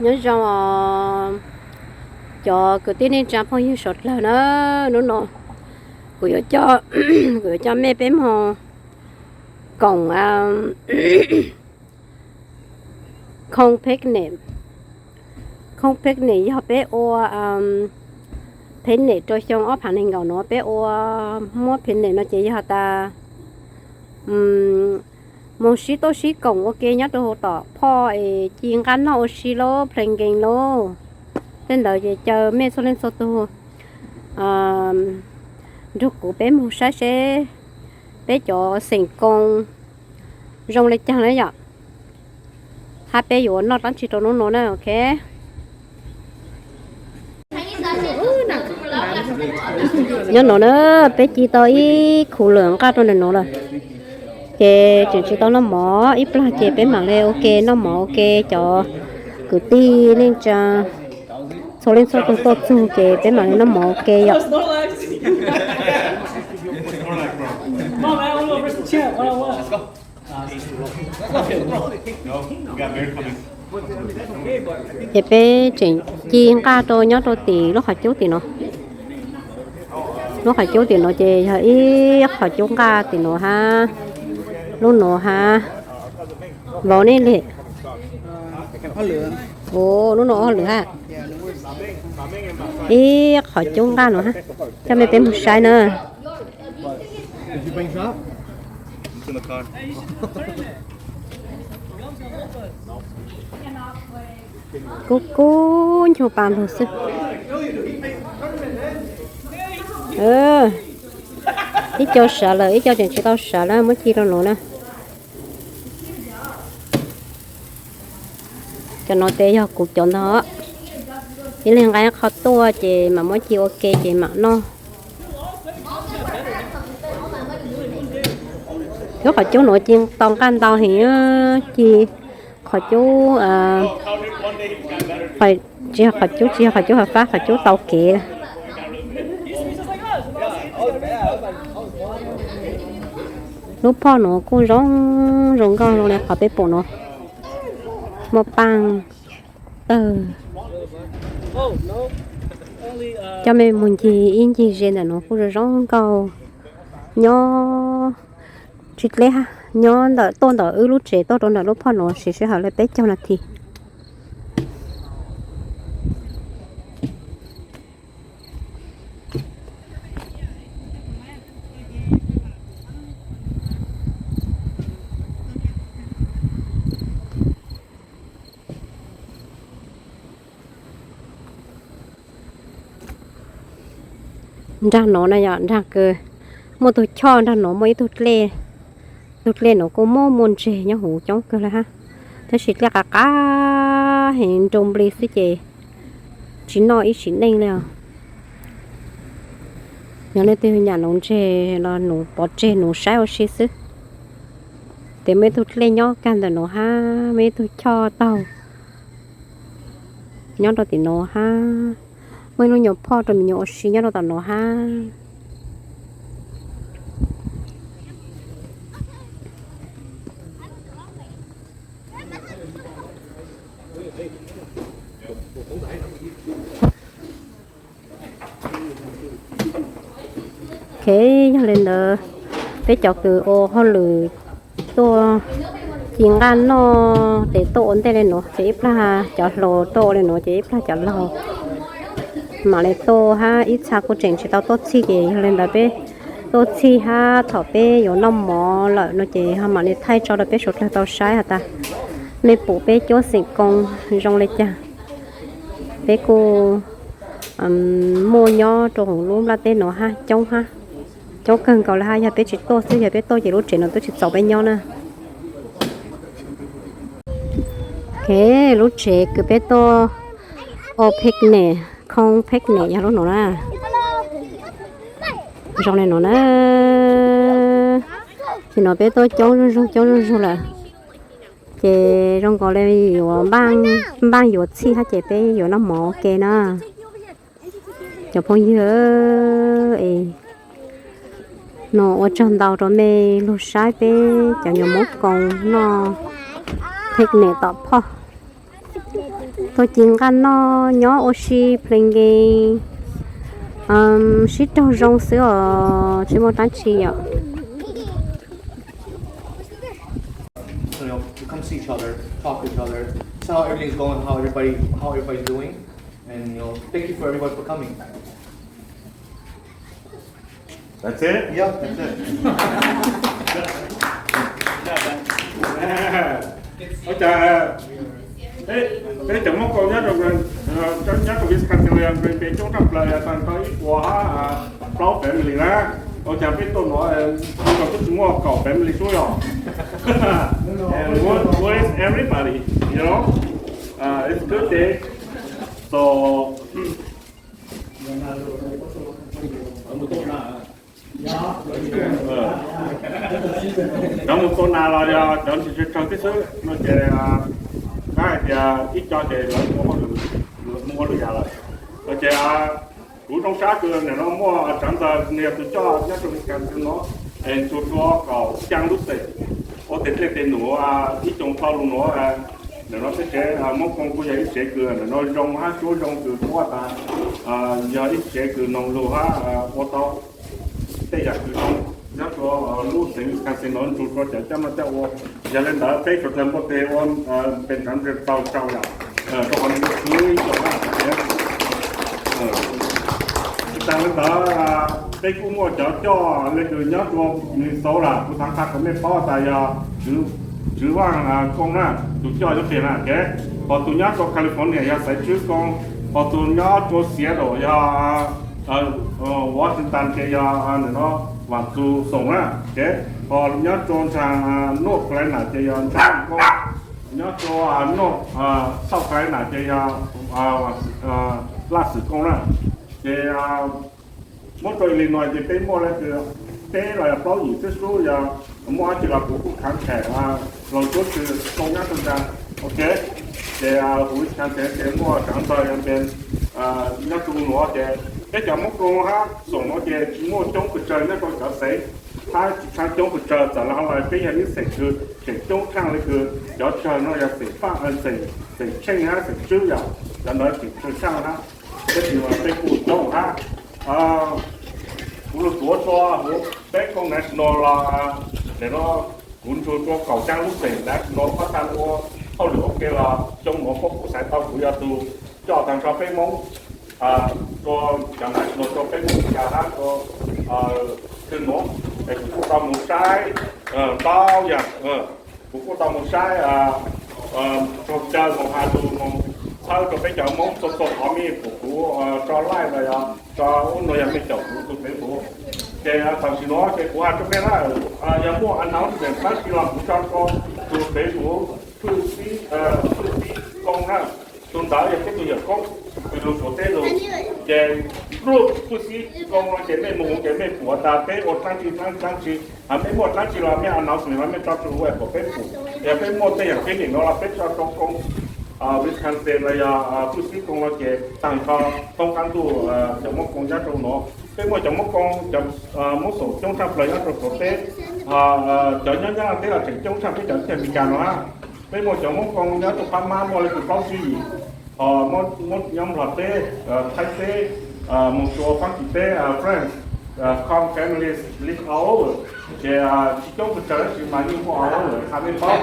Nyob zoo os, cov kwv tij neej tsa phooj ywg suav dlawg na, hnub no kuv yuav, kuv yuav coj mej peb moog koom khoo picnic. Khoo picnic yog peb ua picnic rua xyoo ob phav neeg nkaum nuav peb ua, muab picnic no ces yog tas moog sib tuaj sib koom ua ke nyob rua huv tom phoj es ci nqaj noj ua si lauj, play game lauj. Tej ntawd ces caw mej txhua leej txhua tug nrug kuv peb moog saib seb peb cov xeem koos zoo le caag na yom, hab peb yuav noj dlaab tsi rua hnub nuav na, ok. Nyob nuav na, peb ci tau ib khuv lwm nqaj rua ntawm nuav lawm, ces tseem tsis tau noj mov, ib plag ces peb mam le ua ke noj mov ua ke, cov kwv tij neej tsa txhua leej txhua tug tuaj txug ces peb mam le noj mov ua ke yom. Ces peb tseem ci nqaj rau nyob rau tim lub qhov cub tim no. Lub qhov cub tim no ces yog ib qhov cub nqaj tim nuav hab, lub nuav hab, vauv nej li, lub nuav ob lwm hab, ib qhov cub nqaj nuav hab, coj mej peb moog saib na. Kub kub nchuav pa lug xwb. Ib co sawv lawm, ib co tseem tsis tau sawv na, muab ci rau nuav na. Cov nuav tes yog kuv cov ntag. Ib leeg nqa ib qho tuaj ces mam muab ci ua ke ces mam noj. Lub qhov cub nuav ci tau nqaj ntau heev, ci qhov cub, tsis yog qhov cub, tsis yog qhov cub hav fab, qhov cub tau kev. Lub phoj nuav kuj zoo, zoo nkauj zoo li qhov peb pum nuav, muaj paaj tawg. Coj mej moog ncig ib ncig ze ntawm nuav kuj zoo, zoo nkauj. Nyob tsis dleb, nyob ntawm, tuaj ntawm wb lub tsev tuaj rau ntawm lub phoj nuav siv sij hawm li peb caug nas this. Nraag nuav na yom, nraag kws muaj tug choj nraag nuav, muaj ib tug dlej, tug dlej nuav kuj muaj, muaj ntseg nyob huv coob kawg le hab, tab sis dlej qab qab heev, nroo nplig xwb ces tsis noj ib sim neej li os. Yog leej twg nyam nuv ntseg los nuv pov tseg nuv saib ua si xwb. Tes muaj ib tug dlej nyob kag ntawm nuav hab, muaj ib tug choj taug nyob rau tim nuav hab, muaj ib lub nyuas phoj rau me nyuam ua si nyob rau tom nuav hab. Ok, yog li ntawd, peb cov kws ua hauj lwm tuaj ci nqaj noj tes tuaj ua ntej li nuav ces ib plag cov hluas tuaj ua li nuav ces ib plag cov laug mam li tuaj hab, ib txha kuj tseem tsis tau tuaj txhij ces yog li ntawd peb tuaj txhij hab thaum peb yuav noj mov lawm no ces ho mam li thaij tso rau peb suav dlawg tau saib has tas mej pum peb cuab xeem koo zoo li cas. Peb kuj muaj nyob rau huv lub nplaj teb nuav hab coob hab, coob kawg nkaus li hab, yog peb tsis tuaj xwb, yog peb tuaj ces lub tsev nuav twb tsis txaus peb nyob na. Ok, lub tsev kws peb tuaj ua picnic, khoo picnic yog lub nuav na. Zoo li nuav na. Ces nuav peb tuaj coob zuj zug, coob zuj zug lawm. Ces zoo nkaus li yuav npaaj yuav txhij hab ces peb yuav noj mov ua ke na. Cov phooj ywg es, no ua tsaug ntau rau mej lug saib peb cov nyuas Moob Koos noj picnic tom phoj. Tuaj ci nqaj noj nyob ua si pleev nkees, sib raug zoo xwb os, tsis muaj dab tsi yom. You know, to come see each other, talk to each other, see how everything's going, how everybody, how everybody's doing, and you know, thank you for everybody for coming. That's it? Yep, that's it. Ua cas peb cov Hmoob Koob nyob rau, nyob rau Wisconsin Green Bay coob tshaj plaws, yog tag nrho ib puas hab plaub family na. Ua cas peb tuaj nuav, peb tsis muaj kaum family xwb yog? What, what is everybody, you know? Uh, it's a good day. So, cov mus tua nas los yog cov ntsis tsawg tsawg tib xwb no ces, qab hais tias ib co ces lawv mus ua lwm yam lawm. No ces kuv zoo sab kws nim no muaj Tsav Ntxawg nws yog tus coj nyob rau Wisconsin no, es nrug rua kaum caag lub xeem ua tej dlej tej num, ib co tau lug nuav. Nim no peb tsev Hmoob Koob kuj yog ib tsev kws nim no zoo hab suab zoo kws quaj tas, yog ib tsev kws noog lug hab ua tau tej yam kws zoo nyob rua lub xeev Wisconsin no nrug rua cov coj noj coj ua. Yog le ntawd peb suav dlawg muaj teg ua pes tsawg tau rau yom, rau qhov nws khwv ib co hab. Tsis tas le ntawd, peb kuj muaj cov coj le kws nyob rua Minnesota, kuv xaav qha kom mej paub tas yog Tswv Vaaj Koob na, tus coj nyob peg na, ok. Hos tus nyob rua California yog Xaiv Tswb Koob, hos tus nyob rua Seattle yog Washington ces yog nim no Vaam Txug Xoom na, ok. Hos nyob rua nraag North Carolina ces yog Ntshaab Koob, nyob rua North, South Carolina ces yog Laj Xwm Koob na. Ces muab rua Illinois ces peb muaj le kws peb los yog plaub yim xwb xwb, yog muaj dab tsi los kuv kuj khaav them los tuab tsi tau nyob rua nraag, ok. Ces huv ib txhia ces muaj Tsav Ntxawg yog npe nyob rua nuav ces peb cov Hmoob Koob hab Xoom nuav ces tsis muaj coob pes tsawg nyob rua cov xeev, hab tsis tshua coob pes tsawg txawm le hov los peb yog ib xeem kws tseem coob tshaaj le kws cov tsawg no yog xeem Faaj, xeem Tsheej hab xeem Tswb yom, cov ntawd tseem tsawg tshaaj hab. Tab sis mas peb kuj coob hab. Kuv lug tuav rua huv peb Koob National los, nim no kuv nrug rua kaum caag lub xeem National pab tag ua hauj lwm ua ke los xyoo nuav puab kuj xaiv tau kuv yog tus coj tag nrho peb Moob rua cov National rua peb Moob Meskas hab rua twg nuav, es kuv kuj tau moog saib ntau yam, kuv kuj tau moog saib txug caw moog has lug moog txhawb rua peb cov Moob txhua txhua qhov mej pum kuv tso laij los yog tso ub no yog mej caum kuv tug Facebook. Ces tam sim nuav ces kuv has rua mej na, yog muaj announcement dlaab tsi los kuv tso rua tug Facebook Fwj Xib, Fwj Xib Koob na. Tug ntawd yog peb tug yawm koob kws lug Suav teb lug. Ces group Fwj Xib Koob no ces mej moog ces mej pum tas peb ua dlaab tsi dlaab tsi dlaab tsi, mej muaj dlaab tsi los mej announcement los mej tso rua web kom peb pum. Yog peb muaj tej yam keeb lim no los peb tso rua Koob Wisconsin los yog Fwj Xib Koob no ces taag nrho thoob qaab ntuj cov Moob Koob nyob rua nuav. Peb muaj cov Moob Koob, cov Moob Xoom coob tshaj plawg nyob rua Suav teb, cov nyob Nyab Laj teb los tseem coob tshaj peb cov Meskas no hab. Peb muaj cov Moob Koob nyob rua Phab Mab muaj le kws plaub tsib yim, ho muab nyob Nplog teb, Thaib teb, moog rua Faab Kis teb, France, Koob families live all over. Ces tsis coob pes tsawg tab sis mas yeej muaj all over, qha mej paub.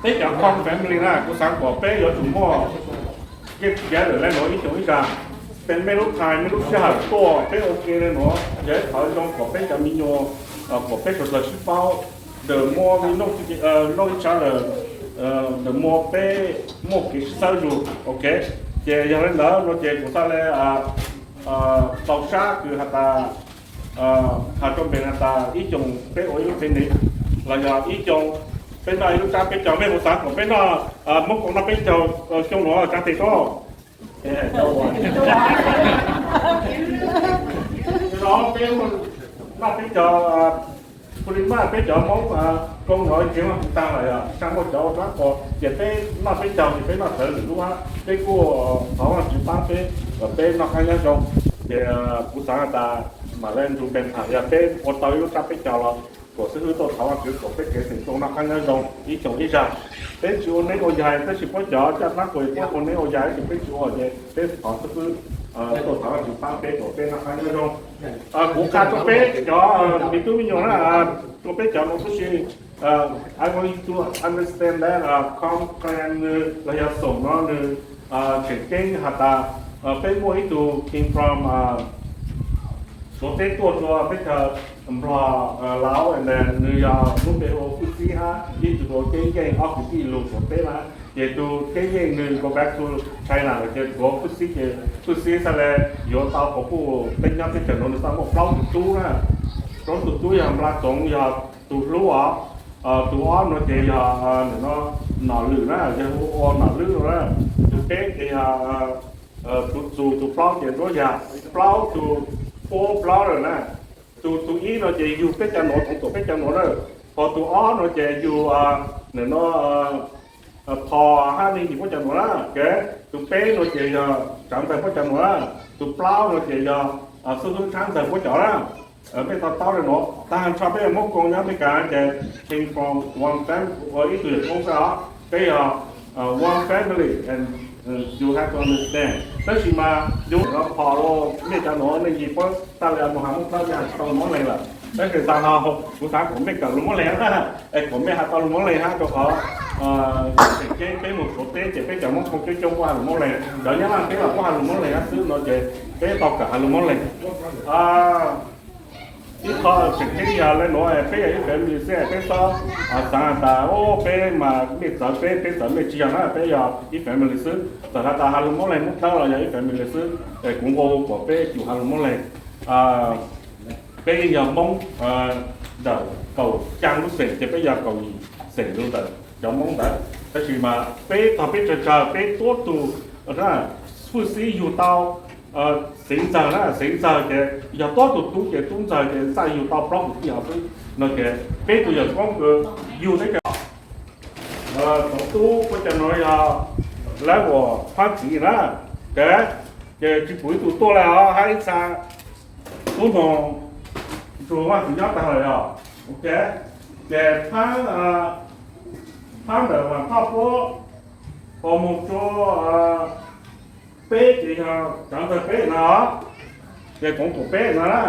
Peb cov Koob family na kuv xaav kom peb yuav tsum muaj yeej khiav lawm le nuav ib xyoos ib zag. Peb mej lub time mej lub sij hawm tuaj peb ua ke le nuav yog ib qhov zoo kom peb cov me nyuam, kom peb suav dlawg sib paub. The more we know each other, the more peb muaj kev sib txhawb zug, ok. Ces yog le ntawd no ces kuv xaav le tau sab kws has tas, has rua npe has tas ib xyoos peb ua ib lub tsev neeg los yog ib xyoos peb noj ib lub tsab peb caug. Mej puas xaav kom peb noj, Moob Koob noj peb caug xyoo nuav tsav tes rau? Noj peb caug, kuv le maj peb cov Moob Koob nuav tsev maj kuv taag lawm, saab muaj cov ua dlaab ko ces peb noj peb caug ces peb noj txawv lwm lub hab. Peb kuj thov Vaajtswv paab peb kom peb noj qaab nyob zoo. Ces kuv xaav has tas mam le nrug npe tham yog peb ua tau ib lub tsab peb caug los kom xib hwb tuaj thov Vajtswv kom peb kev xeem tau noj qab nyob zoo ib xyoos ib zag. Peb tsis ua neeb ua yaig, tab sis puab cov caj dab kuj thiab ua neeb ua yaig, tab sis peb tsis ua, ces peb thov xib hwb tuaj thov Vajtswv pab peb kom peb noj qab nyob zoo. Kuv qha rau peb cov me tub me nyuam na, rau peb cov no tab sis I want you to understand that complain nws los yog xoom no nws tseem ceeb has tas peb muaj ib tug came from Suav teb tuaj rau teb chaws Nplog Laos, nws yog lub npe hu ua Fwj Xib hab ib tug ua Ceeb Yeej, ob kwv tij lug Suav teb na. Ces tus Ceeb Yeej nws go back to China lawm ces tus ua Fwj Xib ces Fwj Xib xav le yuav tau quas puj teb nyob teb chaws nuav nws tau muaj plaub tug tub na. Plaub tug tub yog Npla Txoov yog tus hlub os, tus ob no ces yog Nom Lwm na, yog hu ua Nom Lwm na. Tus peb ces yog tus txus, tus plaub ces Nruab Yag, plaub tug, four brother na. Tus, tus ib no ces yug peb cov nuav, Txoov Tuam peb cov nuav na. Ho tus ob no ces yug no Phom hab Neej Yim puab cov nuav na. Tus peb no ces yog Tsaav Ntxawg puab cov nuav na. Tus plaub no ces yog Xub Xub Tsaav Ntxawg puab cov na. Peb to taub le nuav, tag nrho peb yog Moob Koo nyob Amelikas ces came from one family, ib tug yawg koob xwb os. Peb yog one family and you have to understand. Tab sis mas yug no Phom los mej cov nuav Neej Yim puab tag le mus has Moob Dawb has tsis tau lus Moob Leeg lawm. Tab sis tag no kuv xav kom mej kawm lus Moob Leeg na, es kom mej has tau lus Moob Leeg hab rau qhov tseem ceeb peb mus Suav teb ces peb cov Moob Koo coob coob puab has lus Moob Leeg, cov Nyab Laj teb los puab has lus Moob Leeg hab xwb no ces peb tau kawm has lus Moob Leeg. Ib qho tseem ceeb yog le nuav, peb yog ib family xwb, peb txhob xav tas peb mas mej txawv peb, peb txawv mej, tsis yog na, peb yog ib family xwb. Txawm has tas has lus Moob Leeg Moob Dawb los yog ib family xwb, es kuv nqua hu kom peb tsum has lus Moob Leeg. Peb yeej yog Moob ntawm kaum xya lub xeem ces peb yog kaum yim xeem lug ntawm cov Moob ntawd, tab sis mas peb tog peb tsawg tsawg peb tuab tug Fwj Xib yug tau Xeev Ntxawg na, Xeev Ntxawg ces yog tuab tug tub ces Tub Ntxawg ces txawj yug tau plaub tug tij hov xwb no ces peb tug yawg koob kws yug teb chaws Txoov Tub puab cov nuav yog level Phab Txiv na, ces tsis pum ib tug tuaj le os, hab ib txha tub noog nrug Vaajtswv nyob tag lawm yog. Ok, ces Phab, Phab ntawm Vaam Thoj puab, ho moog rua peb ces yog Tsaav Ntxawg peb no, ces Txoov Tuam peb no na.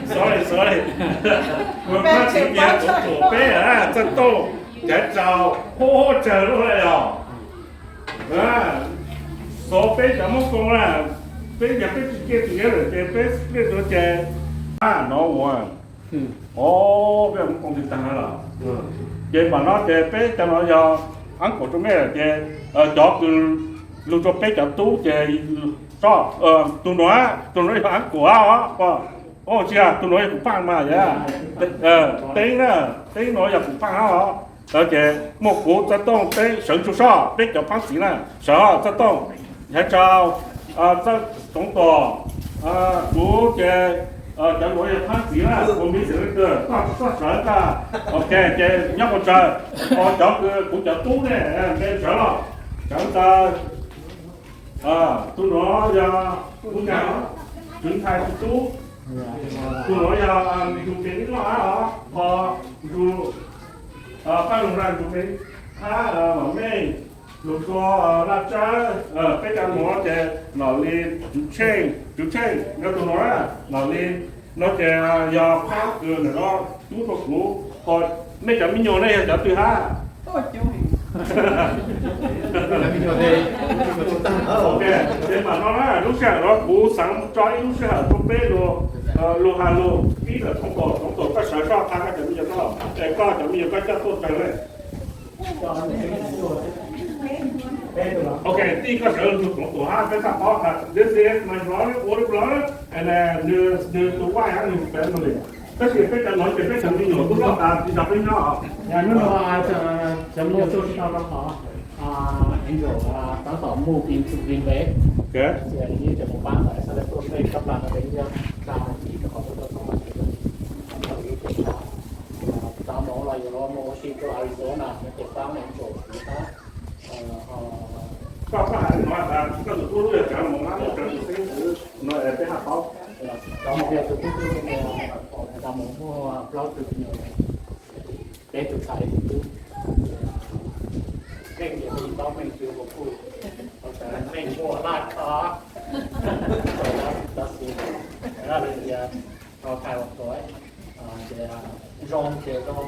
Sorry, sorry. Phab Txiv ces Txoov Tuam peb na, Txawj Tooj, Caiv Tsaus, huab huab tsawg lub le yog. Xov peb cov Moob Koo na, peb yog peb tsis ciaj tsis iab lawm ces peb split rua ces, a no ua, o, peb Moob Koo tsis taag lawm. Ces mam no ces peb cov no yog uncle rua mej lawm ces cov kws lug rua peb cov tub ces, tug nuav, tug nuav yog uncle os, tsis yog, tug nuav yog kuv phaaj mas yog, Teeb na, Teeb nuav yog kuv phaaj hab os. Ces muaj kuv, Txawj Tooj, Teeb, sawv tsuag soj, peb cov Phab Txiv na, sawv os, Txawj Tooj, Caiv Tsaus, Txoov Tuam, kuv ces cov nuav yog Phab Txiv na, kuv miv xeem le kws koj tsis txhob sawv koj, ok, ces nyob kuv tsawg, ho cov kws kuv cov tub ne, npe sawv los, Caiv Ntxawg, tug nuav yog kuv ncaag, Tswv Ntxhais tug tub, tug nuav yog Ntsug Tseem ib loj hab os, ho Ntsug, Paj Loog na, Ntsug Tseem hab Vam Meej, lug rua Laj Tsawb, peb cov nuav ces Nom Lis, Tswv Tsheej, Tswv Tsheej yog tug nuav na, Nom Lis no ces yog Phab kws ntawm no tub rua kuv, ho mej cov me nyuam ne yog cov twg hab? Ok, ces mam no na, lub sij hawm no kuv xaav tso ib lub sij hawm rua peb lug, lug has lug pib ntawm Txoov Tuam, Txoov Tuam koj sawv soj qha koj cov me nyuam, es koj cov me nyuam koj coj tuaj tsawg le? Ok, tij koj sawv lug Txoov Tuam hab peb txhaj paub has, this is my brother, older brother, and then nws, nws tus wife hab nws family. Tab sis peb cov nuav ces peb cov me nyuam tub loj tas tsis nrog peb nyob. Cov me nyuam tuaj tsis tau rau qhov Angel tab tom move into Green Bay. Koj, koj has le nuav tas koj tus tub lub yog Tsaav Moov hab lub Tsaav Tuam Xeeb Ntxwv no es peb hab paub. Cov mus nrhiav tus tub tub, cov mus muaj plaub tug me nyuam, peb tug ntxhais tub tub. Meej ces meej tau meej twg ua kuj, meej muaj laj kho. Tau xwb, tau xwb, tau thaiv ua tuav, ces zoo ces zoo,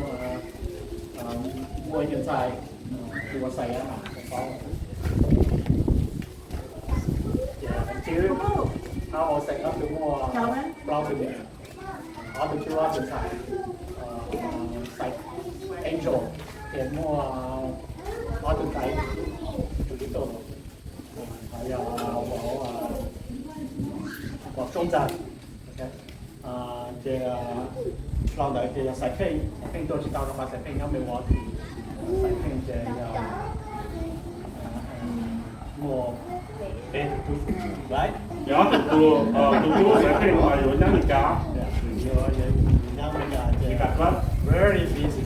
muaj ib tug ntxhais, tus uas xais mas paub. Ces ntxiv, ob ua xeem ob tug muaj plaub tug me nyuam, ob tug tub ob tug ntxhais, xais Angel, ces muaj ob tug ntxhais, tus tub tuaj, yog Vauv Soob Ntxawg. Ces los ntawd ces yog xais Pheej, xais Pheej tuaj tsis tau rau qhov xais Pheej nyob me ua, xais Pheej ces yog muaj peb tus tub, right? Yog tus, tus tub xais Pheej mas yuav nyab Meskas. Nyab Meskas ces very busy,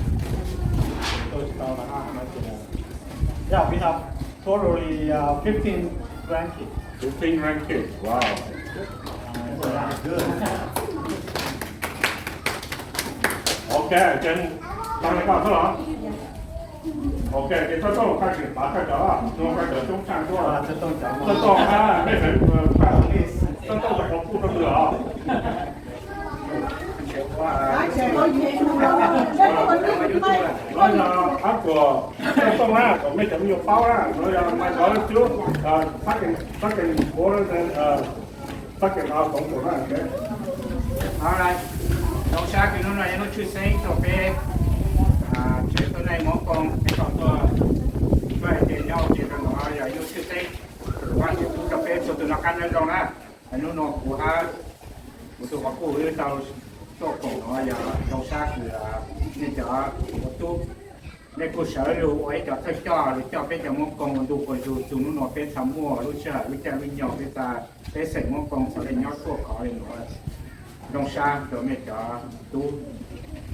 tuaj tsis tau no ces, yeah, we have totally uh, fifteen grandkids. Fifteen grandkids, wow. Ok, ces tag li ko xwb los? Ok, ces txoj tooj koj tsis pav koj cov, no koj cov coob tshaj tuaj. Txoj tooj, mej feem, txoj tooj cov qhov kuj rau lwm os. Ab kuas txoj tooj na, kom mej cov me nyuam paub na, no yog mas cov cub, txhab kees, txhab kees, txhab kees no koov tus na. Zoo sab kws hnub no yog hnub tshwj xeeb rau peb tsev tuab neeg Hmoob Koo peb tau tuaj, tuaj hais tias nyob ua ke rau no yog ib hnub tshwj xeeb, Vajtswv pub rau peb txhua tus noj qab nyob zoo na. Hnub no kuv hab kuv tus qhov kuj wb tau tuaj koom no yog zoo sab kws nej cov ua tub, nej kuj sawv lug ua ib cov thawj coj lug coj peb cov Hmoob Koo ua ntu ua zus txug hnub no peb txhad muaj lub sij hawm lub caij lub nyoog peb txhad, peb xeem Hmoob Koo txhad le nyob tuaj khov le nuav. Zoo sab rau mej cov tub,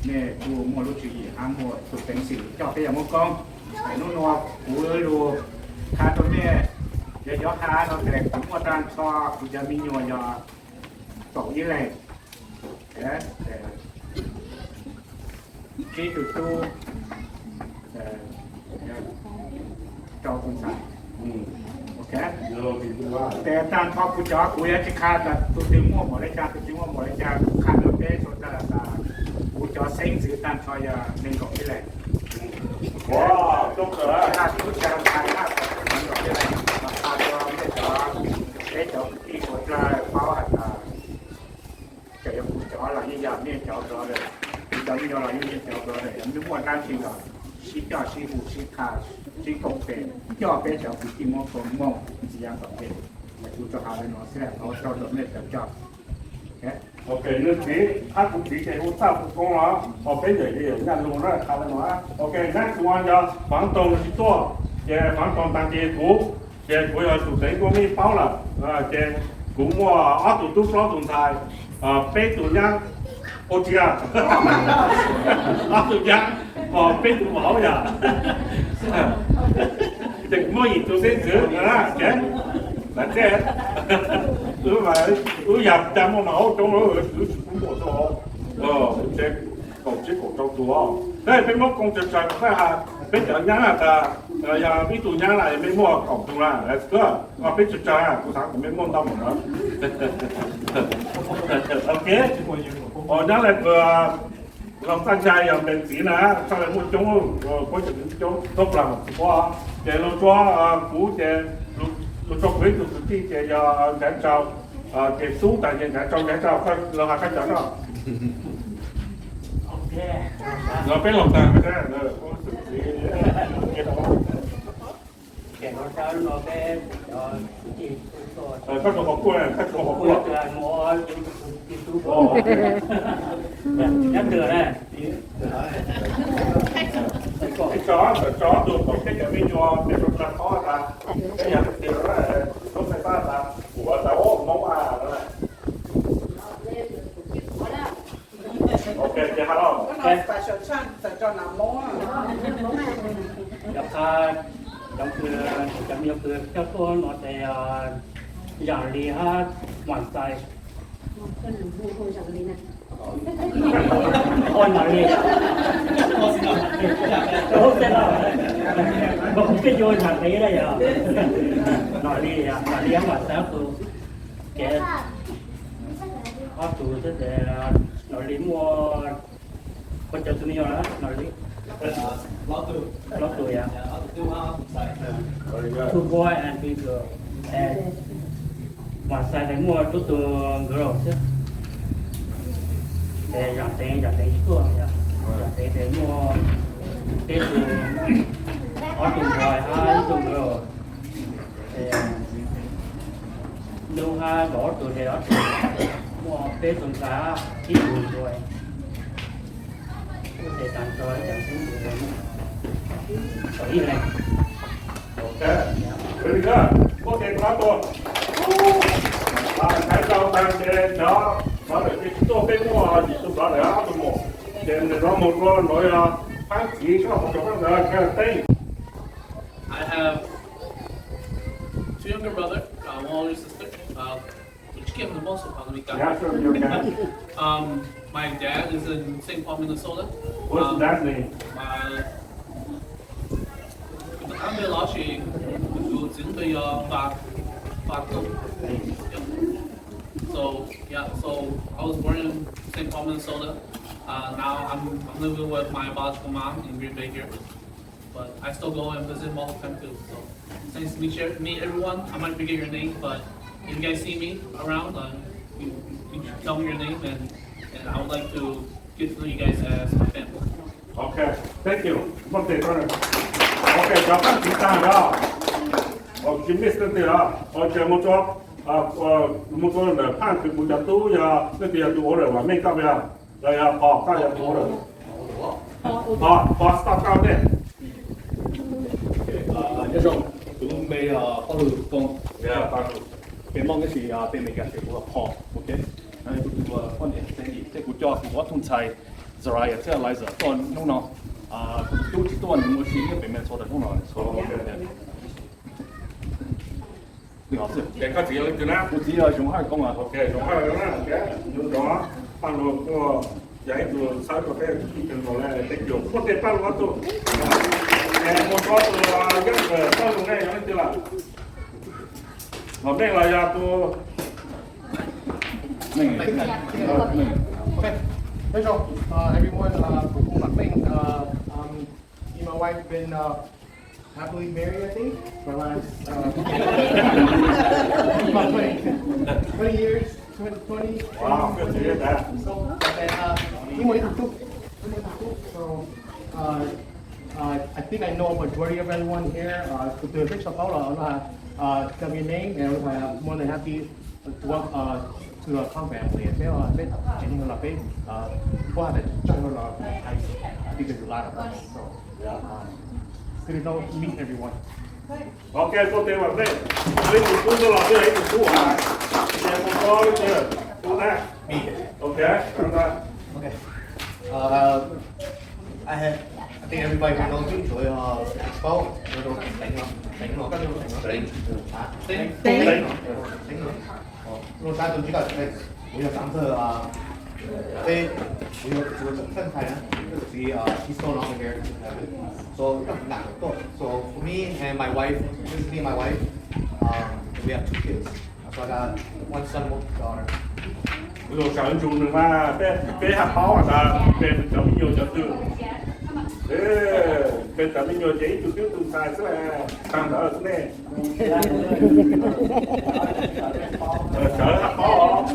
mej kuj muaj lub tswv yim hab muaj tus peev xwm coj peb yog Hmoob Koob. Hnub no kuv lug qha rau mej, yog yuav qha no tes kuv muaj tag nrho kuv cov me nyuam yog kaum ib leeg, tsib tug tub, rau tus ntxhais. Ok, tes tag nrho kuv cov kuv yuav tsi qha tas tus twg muaj npaum le caag tus twg tsi muaj npaum le caag, kuv qha rau peb sawv daws tas kuv cov xeeb ntxwv tag nrho yog neeg nkaum ib leeg. Qha rau mej cov, peb cov kwv tij suav dlawg paub has tas txawm yog kuv cov los yeej yog mej cov brother, kuv cov me nyuam los yeej yog mej cov brother, mej muaj dlaab tsi los sib coj sib hu sib qha sib koom tes coj peb cov kwv tij Moob Koob moog ntxiv yav tom ntej. Kuv tsuas has le nuav xwb, thov ua tsaug rau mej cov coj. Ok, nws txiv, ab kuv txiv ces hu txaj hu koob los, ho peb yawm ces yawm Nyaj Lug na qha le nuav. Ok, next one yog Faav Toog tsis tuaj, ces Faav Toog taag ces kuv, ces kuv yog tus teev tuaj mej paub lawm, ces kuv muaj ob tug tub plaub tug ntxhais, peb tug nyab, ua tsi, ob tug nyab, ho peb tug vauv yom. Ces kuv muaj yim tug xeeb ntxwv, ces, wb yam cas muaj mas hauv coob, wb tsis pub muaj tau, ces kaum tsib kaum rau tug. Tab peb muab koob tsawg tsawg, peb has peb cov nyab tas, yog ib tug nyab na mej muaj kaum tug na, peb tsawg tsawg, kuv xaav kom mej muaj ntau mus na. Ok, nyab le pw, Loog Txaj Nchai yog npe txiv na, txhaj le muaj coob, puab coob, tub plag txiv puab. Ces Loog Tsua, kuv ces Loog Tsua kuv ib tug kwv tij ces yog Ntsaiv Tsau, ces Tub tas ces Ntsaiv Tsau, Ntsaiv Tsau, Loog has koj cov no. Los peb Loog tas, koj tug qhov kuj, koj tug qhov kuj. Ib tso, tso tug kom peb cov me nyuam peb rau tag qhov tas, peb yog tias lub fais fab tas kuv tas ub Hmoob a. Ok, ces ha los. Cov qha, cov kws, cov me nyuam kws coj tuaj no ces yog Yaam Li hab Muam Xais. Ua nom li, ua xeb no, kuv pheej yuav nom li na yog. Nom li, nom li ob mam xav tus kev, ob tug thiab ces nom li muaj, koj cov tus me nyuam nom li plaub tug yom. Two boy and three girl. Mas xav tias muaj rub tus girl xwb. Ces Yaj Teev, Yaj Teev tsis tuaj, Yaj Teev ces muaj peb tug, ob tug boy hab ib tug girl. Ces Nuj hab Nkaus ob tug ces ob tug, muaj peb tug ntxhais, ib tug boy. Ces tag nrho cov xib hwb tau ib leeg. Ok, very good. Kuj ces kuv ob tug. Thaiv tau tag ces cov, cov ntawm ces tsis tuaj, peb muaj yim tug brother ob tug mus. Ces nws no mus dua no yog Phaab Txiv, sab hauv cov Phaab ntawd, Teeb. I have two younger brother, uh, one older sister. Uh, which came the most of Pamika. Yeah, sure, you can. Um, my dad is in Saint Paul, Minnesota. What's the Um, dad's name? My, the family lost, uh, Vat, Vat. So, yeah, so I was born in Saint Paul, Minnesota. Uh, now I'm, I'm living with my biological mom in Green Bay here. But I still go and visit him all the time too. So it's nice to meet you, meet everyone. I might forget your name, but if you guys see me around, uh, you, you should tell me your name, and, and I would like to get to know you guys as my family. Ok, thank you. Muaj tes rau nws. Ok, cov Phaab Txiv tag lawm. Tsis miss leej twg lawm. Ok, mus rau, mus rau ntawm Phaab Txiv, kuv cov tub yog leej twg yog tus order, Vam Meej koj yog, los yog Pov koj yog tus order? Pov, Pov stop koj tej. Nyob zoo, kuv lub npe Pov Lug Foom, peb Hmoob tab sis peb Meskas ces kuv hu Pov, ok. Kuv tus poj niam Sandy, thiab kuv coj kuv ob tug ntxhais Zariah thiab Eliza tuaj hnub no. Kuv tus tub tsis tuaj, nws mus ua si nyob pem Minnesota hnub no. Twb ho xwb. Ces koj txiv yog leej twg na? Kuv txiv yog Xyooj Haj Koob. Ok, Xyooj Haj Koob na, ok. Nyob zoo, Paj Lug kuj yog ib tug txhawb rau peb ib tug no lawm, thank you. Muaj tes Paj Lug ob tug. Es mus rau tus youngest, Paj Lug ne yog leej twg lawm? Vam Meej los yog tus... Meej. Ok. Hello, uh, everyone. Uh, kuv hu Vam Meej. Uh, um, me and my wife been, uh, happily married, I think, for the last, uh, about twenty, twenty years, twenty, twenty. Wow, good to hear that. So, and then, uh, ib muaj ib tug tub, ib muaj ib tug tub. So, uh, uh, I think I know a majority of everyone here. Uh, kuv tus twg tsis paub los, uh, tell me your name, and I'm more than happy to welcome, uh, to the Kong family. Peb, uh, peb tsev neeg los peb, uh, pab tas tsaug los, because there's a lot of us. So, yeah, um, good to know, meet everyone. Ok, tuaj tes Vam Meej. Ib tug tub tuaj los, twb yog ib tug tub hais. Ces mus rau leej twg? Tub na. Ok, tau ntag. Ok. Uh, I have, I think everybody who knows me, tsuas yog tsis paub, nyob rau Teev no, Teev no, koj nyob rau Teev no? Teev. Teev. Teev no. Nyob rau sab tus tsis koj Teev. Kuv yog xeev ntxawg, peb, kuv yog, kuv yog txheej ntxhais na, kuv txiv, he's no longer here. So, so for me and my wife, this is me and my wife, um, we have two kids. So I got one son, one daughter. Kuv sawv ntsug nws mas peb, peb haj paub tas peb cov me nyuam cov twg. Peb cov me nyuam ces ib tug tub ib tug ntxhais xwb, tag ntawd xwb ne. Sawv haj paub os.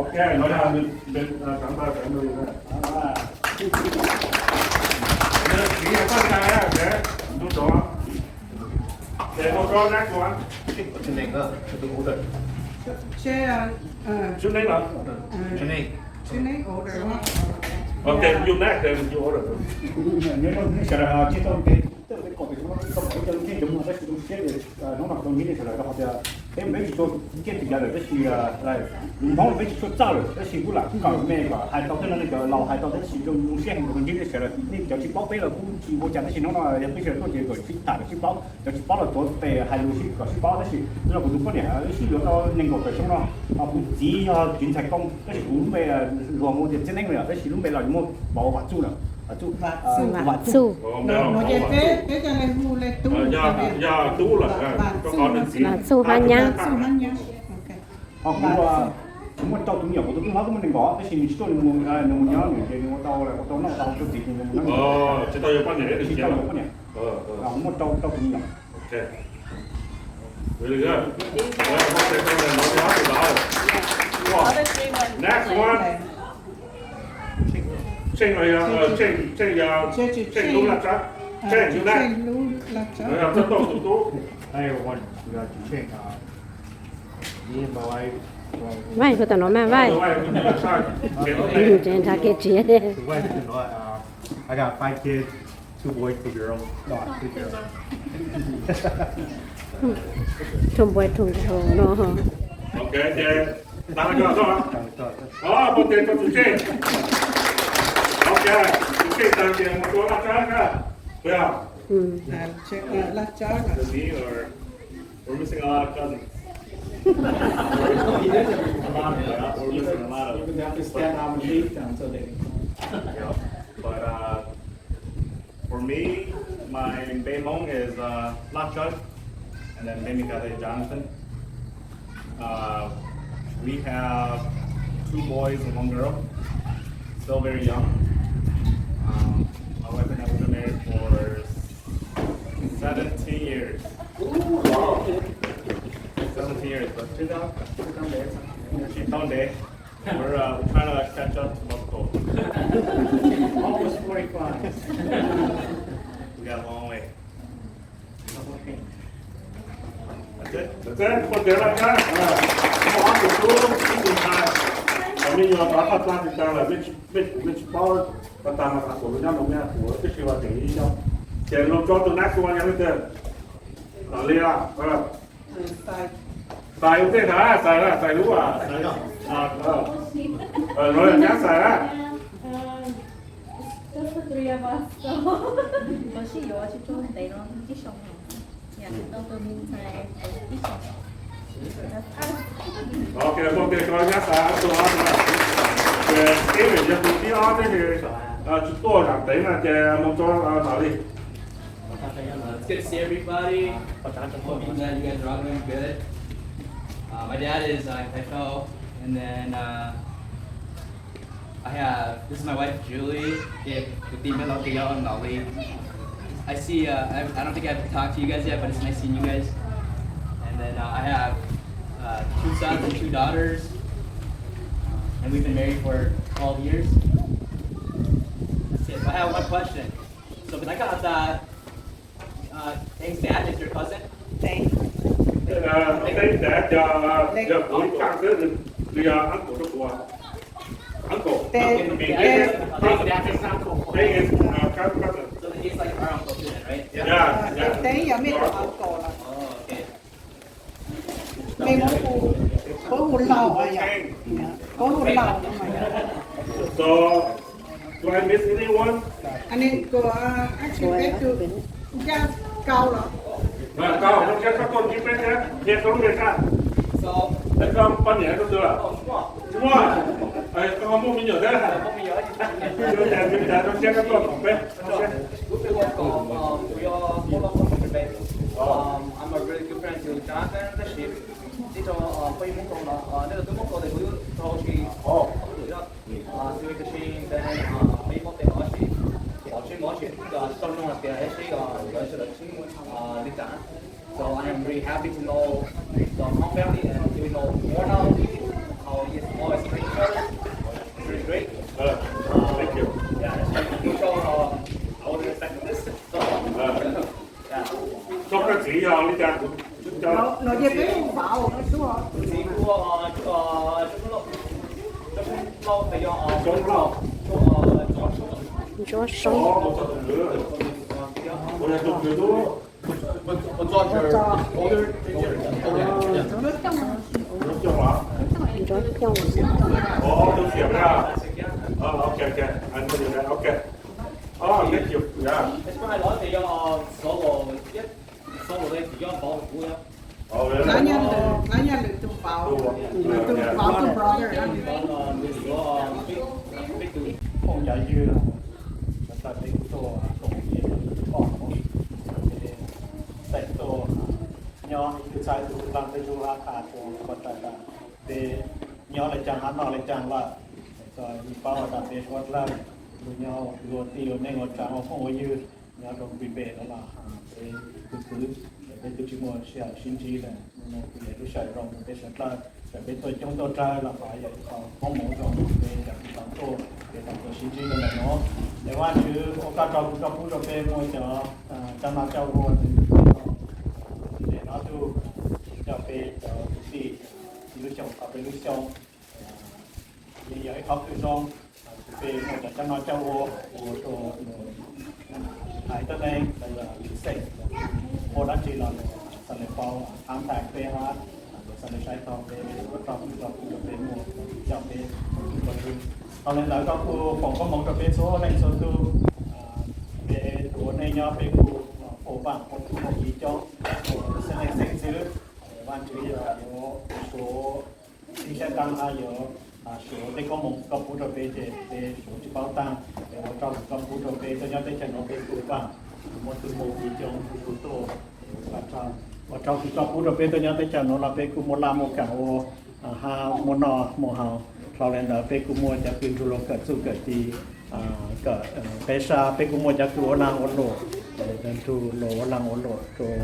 Ok, no yog nws, sawv ntawd sawv nws. Nws txiv yog Paj Ntxhais, ok, ntu rov. Ces mus rau next one. What's your name? Uh, the older. She, uh, uh, Your name, uh? Your name. Your name older. Ok, you next, then you order. Nyob zoo sawv daws, tsis tau ntev, tau peb kom peb tau peb cov lub neej cov muag tab sis zoo siab hnub no tau ntsib nej sawv daws rau qhov tias peb Peb tsis tshua kiaj tsis cav lawm tab sis lus Hmoob peb tsis tshua txawj lawm tab sis kuj lam kawm me kom hais tau tej no, nej cov laus hais tau tab sis zoo siab heev rau ntsib nej sawv daws. Nej cov tsis paub peb los kuj tsis ua cas tab sis hnub no yog peb sawv daws tuaj ces kom sib tham kom sib paub, cov tsis paub los tuav tes hais lus sib kom sib paub tab sis no kuv tus poj niam wb sib yuav tau nees nkaum tawm xyoo no, kuv txiv yog tswv ntxhais koob tab sis kuv lub npe luag muaj tias Txiaj Neeb lawm tab sis lub npe los muaj Vam Txuj lawm. Vam Txuj. Vam Txuj. Vam Txuj hab nyab. Ho kuv muaj rau tus me nyuam, kuv tus tub hlob kuj muaj nees nkaum tab sis nws tsis tuaj, nws mus nyob nws ces nws ua tau ua tau noj tau tau txiv ces nws mus nyob. Tsis tau yuav poj niam, tsis tau yuav poj niam. Kuv muaj rau rau tus me nyuam. Really good. Well, I hope they come in. Next one. Tsheej, Tsheej, Tsheej lub laj tsab. Tsheej lub laj tsab. Tsheej lub laj tsab. Tsheej lub laj tsab. Hey, everyone, we got Tsheej, uh, me and my wife, well, Vaij, koj tam no mas Vaij. Tsev nrhav kev tsis. The wife is in, uh, I got five kids, two boys, two girls. No, two girls. Two boys, two girls no. Ok, ces tag ko, o, pub tes rau tus Tsheej. Ok, tus Tsheej tag ces mus rau laj tsab na. Laj tsab. We're missing a lot of cousins. A lot of, yeah, we're missing a lot of. You would have to stand on the beat down so they. Yeah, but, uh, for me, my npe Hmoob is, uh, Laj Tsawg, and then npe Meskas is Jonathan. Uh, we have two boys and one girl, still very young. Um, my wife and I have been married for seventeen years. Seventeen years, but tsis tau ntev. We're, uh, we're trying to catch up to Moscow. Almost forty-five. We got a long way. That's it. That's it. Muaj ob tug tub, ib tug ntxhais. Cov me nyuam tov qhov tag tsis tag lawm, mej tsis paub, tag tag mas kuv lub nyob no mej kuv tib si ua tseem ib nyob. Ces lug tso tus next one yog leej twg? Nom Lis. Xais ua ntej ntag, Xais, Xais lub. Lub nyab Xais na. Just the three of us, so. Tus sib yuav tsis tau ntev no, ib xyoos. Yeah, tau tus me ntxhais ib xyoos. Ok, muaj tes rau nyab Xais ob tug, ces Steven yog tus thib ob tab sis tsis tuaj zam teev na ces mus rau Nom Lis. It's good to see everybody. Hope you guys are all doing good. Uh, my dad is, uh, in Kaifau, and then, uh, I have, this is my wife, Julie. Tus tij mej los tus yau Nom Lis. I see, uh, I, I don't think I've talked to you guys yet, but it's nice seeing you guys. And then, uh, I have, uh, two sons and two daughters, and we've been married for twelve years. That's it. I have one question. So, can I got that, uh, Teng's dad is your cousin? Teng. Teng's dad yog, yog kuv ib khaj xwb, nws yog uncle rau kuv. Uncle. Teng, Teng, Teng is, uh, cousin. So he's like our uncle too then, right? Yeah, yeah. Teng yog mej tus uncle lawm. Oh, okay. Mej muab hu, muab hu Laus, muab hu Laus no mas yog. So, do I miss anyone? Aw, actually peb tus ncaj Kau los? Kau, zoo siab koj tuaj ntsib peb thiab, qhia koj lub npe sab. Koj poj niam koj twg lawm? Muaj. Koj ho muaj me nyuam thiab? Zoo siab koj tuaj koom peb. I'm a really good friend to Jonathan tab sis tib rau phooj ywg Hmoob Kaus no, nej tus tub Hmoob Kaus tes kuv yuav rau tsis, xws li tam sim no peb muaj tes no tab sis pom tsis, pom tsis tau zoo hais tias sib yuav sawv daws sib li cas. So I am really happy to know the Hmong family and to know more now how it is all is great. It's really great. Thank you. Yeah, it's like, so, uh, I would expect this. So, yeah. Tsob koj txiv yog li cas? Kuv, no ces peb hu Vauv no xwb. Kuv txiv hu, uh, uh, Tsob Lauj, Tsob Lauj, Tsob Lauj. Ntsuab Soob. Ua yog tus kwv tub. Ua tso, ua tso. Ntxoov Xyooj los? Ntxoov Xyooj. Ov, Ntxoov Xyooj na. Ov, ok, ok. Anh có gì đây? Ok. Ov, thank you. Yeah. Lawv nyiaj lwm, lawv nyiaj lwm tus vauv, lwm tus vauv tus brother. Phooj ywg, tawm peb kuj tuaj koom poj, txawm tuaj nyob ib tug txhais tus lam tej zug hab tas rua ko tas tas, peb nyob le caag hab noj le caag lawm, txawm yus paub tas peb suav dlawg, lug nyob ua kwv ua tij ua neej ua tsaa ua phooj ua ywg nyob rau pib pem nuav los peb tug kwv, peb tug tsi muaj sij hawm sib ntsib lawm, nuav kuj yog lub sij hawm zoo rau peb suav dlawg, txawm peb tuaj coob tuaj tsawg los thov yog ib qho koob moov zoo peb cov kwv tij tuaj, peb tau tuaj sib ntsib rau ntawm nuav. Es Vaajtswv ua koj tsaug kws koj pub rau peb muaj cov coj noj coj ua, es no tug coj peb cov kwv tij ib lub xyoo tau peb lub xyoo, yeej yog ib qhov kws zoo, peb muaj cov coj noj coj ua, ua rau hais tuab neeg los yog xeem, muaj dlaab tsi los xaav le paub, tab tas peb hab, xaav le saib taug peb, ua tsaug kws koj pub rau peb muaj coj peb ua tug. Thaum le ntawd koj kuj foom koob moov rau peb txhua leej txhua tug, peb tug ua neej nyob peb kuj foom vaam ua tug muaj kev coob, ua xeeb leej xeeb ntxwv, Vaajtswv yog yuav suav txij sab taag hab yuav suav tej koob moov koj pub rau peb ces peb suav tsi paub taag, es ua tsaug kws koj pub rau peb tuaj nyob teb chaws nuav peb kuj vaam muaj tug muaj kev coob tug tuaj, ua tsaug kws koj pub rau peb tuaj nyob teb chaws nuav los peb kuj muaj laj muaj kaam ua hab muaj noj muaj haus. Dhau le ntawd peb kuj muaj cov kws nrug luag kawm txuj kawm ci, kawm, peb sab peb kuj muaj cov kws ua laag ua luam, nrug luag ua laag ua luam rua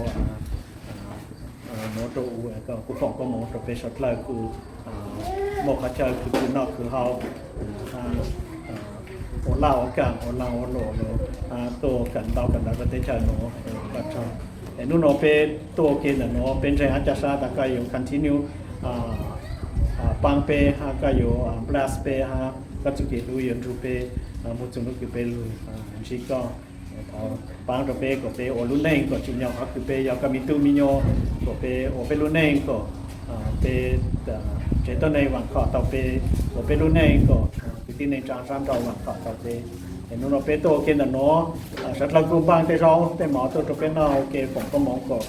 nuav rua u, kuj foom koob moov rau peb suav dlawg kuj muaj qhov chaw kws khwv noj khwv haus, ua laj ua kaam ua laag ua luam, tuaj kawm ntau kawm ntawv rau teb chaws nuav. Es nub nuav peb tuaj ua ke ntawm nuav peb ntseeg hab ca sab tas koj yuav continue paab peb hab koj yuav bless peb hab koj txuj kev hlub yuav nrug peb moog txug nub kws peb lug ntsib koj. Thov paab rau peb kom peb ua lub neej kom tsim nyog qhov kws peb yog koj me tub me nyuam, kom peb ua peb lub neej kom peb tsev tuab neeg vaam khom tau peb, ua peb lub neej kom kwv tij neej tsaa sab nrau vaam khom tau peb. Es nub nuav peb tuaj ua ke ntawm nuav, suav dlawg kuj npaaj tej zaub tej mov tuaj rau peb noj ua ke foom koob moov kom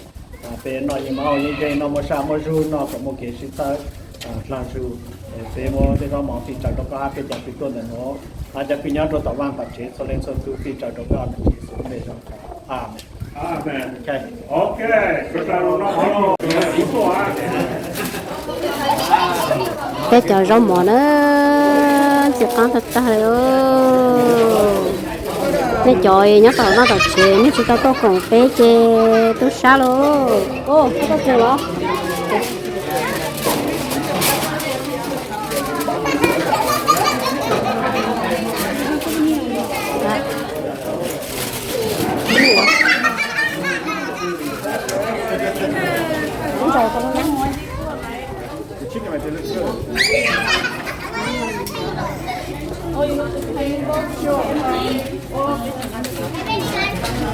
peb noj yeej mov yeej nkeeg, noj muaj saj muaj zug, noj kom muaj kev sib txawb dlaag zug. Peb muab tej zaub mov fij tsawv rau koj hab peb cov kws tuaj ntawm nuav, hab cov kws nyob rua tom vaaj tom tsev txhua leej txhua tug fij tsawv rau koj, Yexus lub npe zoo. Amees. Peb cov zaub mov na, ntxim qaab tag tag le. Nej cov nyob tom vaaj tom tsev nej tsi tau tuaj koom peb ces tub sab lauj.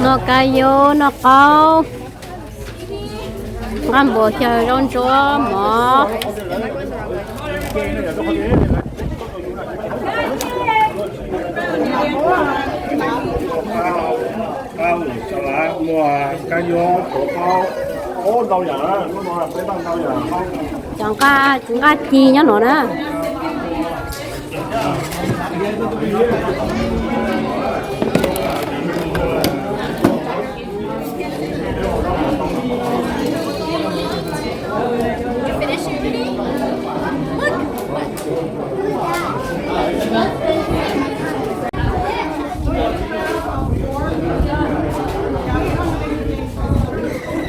Noj kab yob noj qaub, nqaj npuas xyaw zaub ntsuab mov. Muaj kab yob, tshuav qaub, ntau yam, lub no peb noj ntau yam. Cov nqaj ci nyob no na.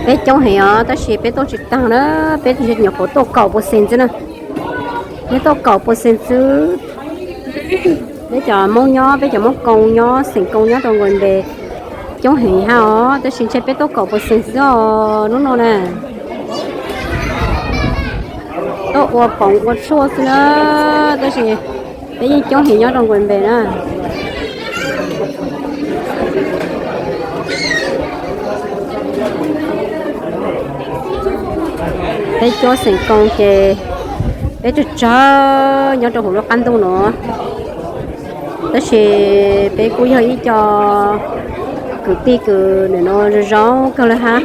Peb coob heev os, tab sis peb tuaj tsis taag na, peb nyuam qhuav tuaj kaum percent xwb na. Peb tuaj kaum percent xwb. Peb cov Moob nyob, peb cov Moob Koo nyob, xeem Koo nyob rau Nqus Npes coob heev hab os, tab sis ntshe peb tuaj kaum percent xwb os hnub no na. Tuaj ua poov ua tshuaj xwb na, tab sis peb yeej coob heev nyob rau Nqus Npes na. Peb cuab xeem koos ces peb tsawg tsawg nyob rau hauv lub qab ntuj no, tab sis peb kuj yog ib co kwv tij kws nim no zoo zoo kawg lawm hab,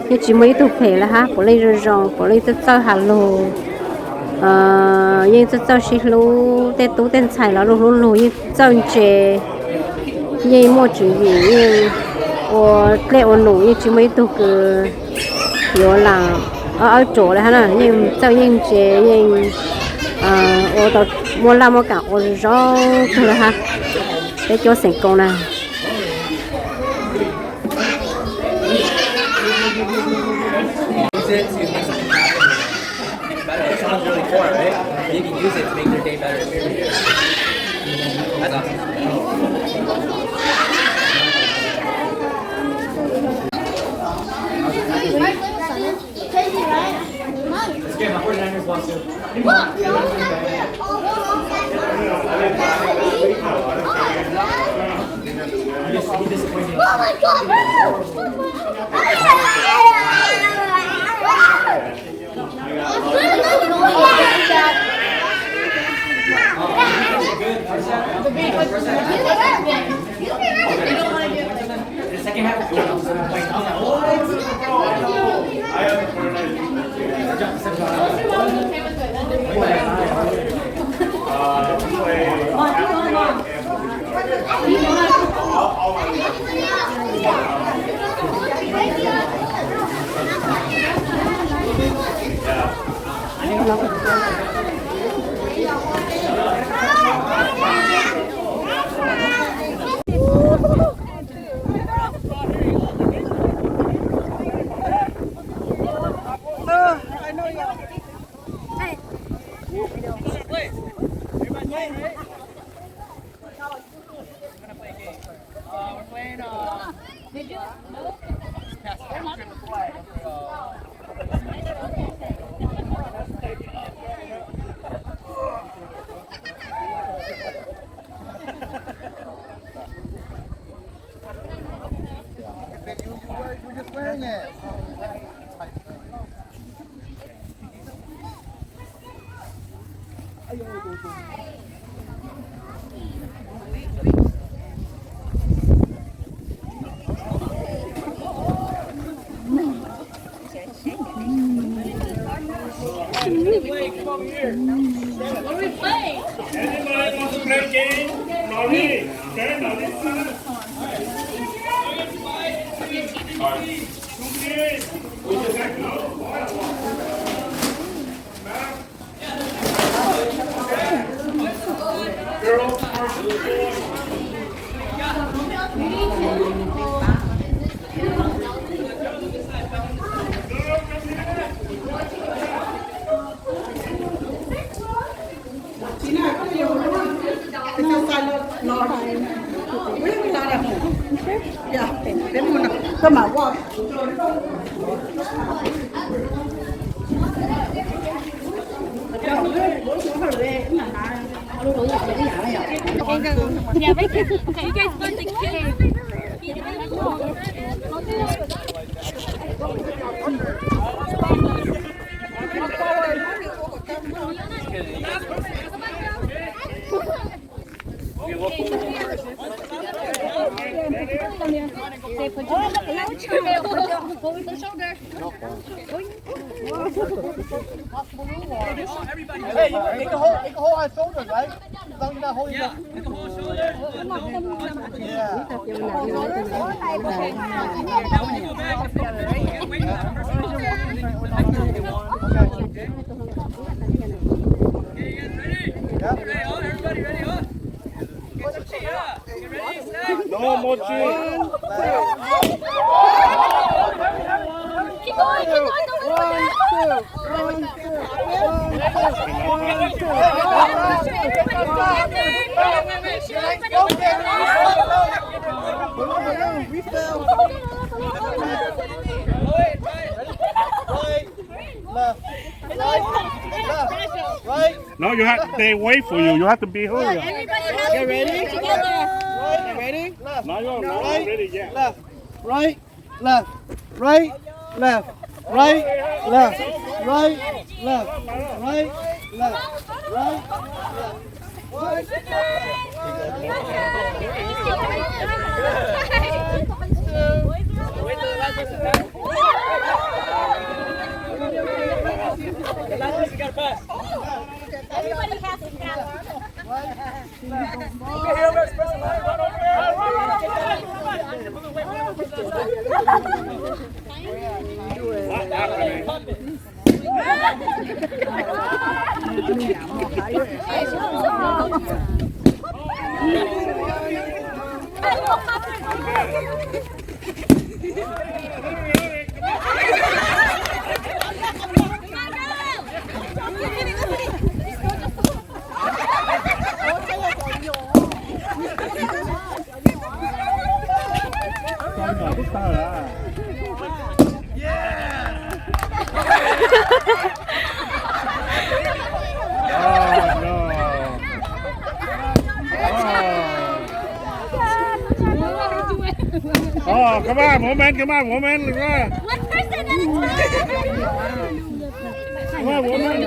yeej tsis muaj ib tug phem lawm hab, puav leej zoo zoo, puav leej txawj txawj has lug, yeej txawj txawj sib hlub, tej tub tej ntxhais los lug hlub lug, yeej txawj ntse, yeej muaj tswv yim, yeej ua dlej ua num, yeej tsis muaj ib tug kws yuav lam awb ruam lawm hab na, yeej txawj yeej ntse, yeej ua tau muaj laj muaj kam ua zoo kawg lawm hab, peb cuab xeem koos na. Hey, you can, you can hold, you can hold our shoulders, right? As long as you're not holding up. Yeah. Now when you go back, get weight. No more cheese. Keep going, keep going, don't look back. Left, left, right. No, you have, they wait for you. You have to be hurry. Everybody has to be together. Ready? Left. No, you're not ready yet. Left, right, left, right, left. Right, left, right, left, right, left, right, left. Everybody has to count. Oh, come on, woman, come on, woman. Come on, woman.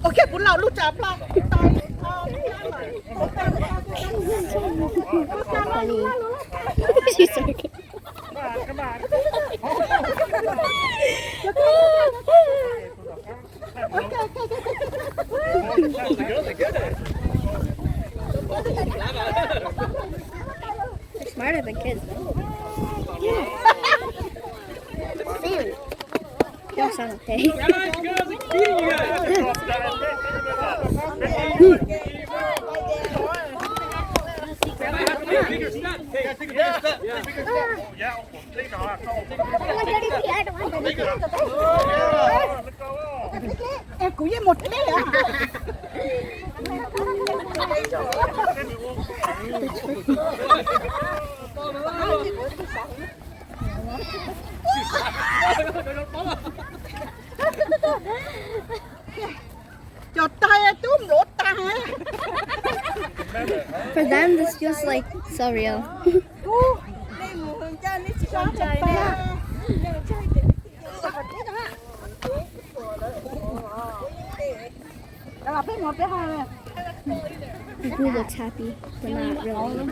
Ok, puv laus lub tsa plab. They're smarter than kids, though. Damn. Y'all sound okay. Kuv yeej mus deb. Cov tais tub npluav tag. For them, this feels like surreal. Who looks happy, but not really.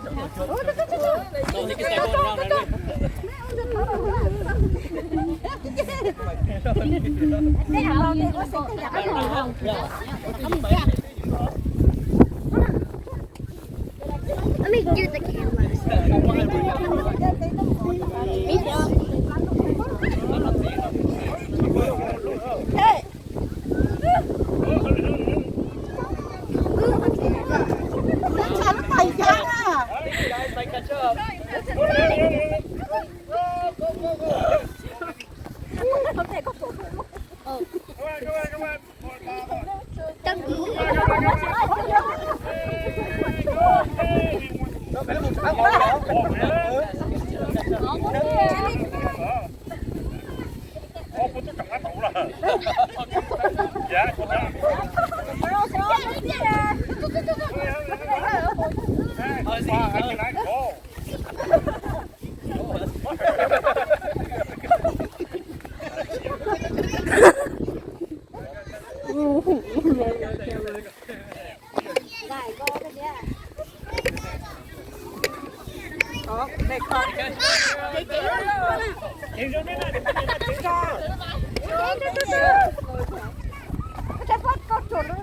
Let me do the camera. Hey.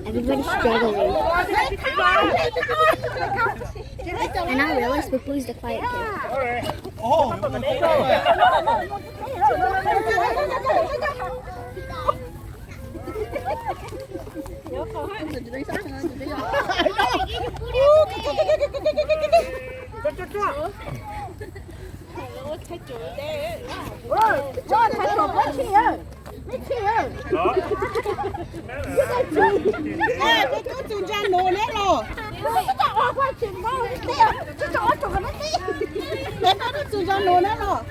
Everybody's struggling. And I realize Pupu's the quiet kid. Peb twb txus ntsa nuav nab los. Peb twb txus ntsa nuav nab los.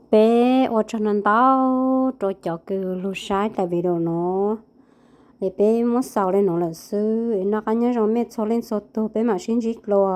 Peb ua tsaug ntau ntau rau cov kws lug saib tas video no. Es peb muab xaus le nuav lawm xwb, noj qab nyob zoo mej txhua leej txhua tug, peb mam sib ntsib dlua.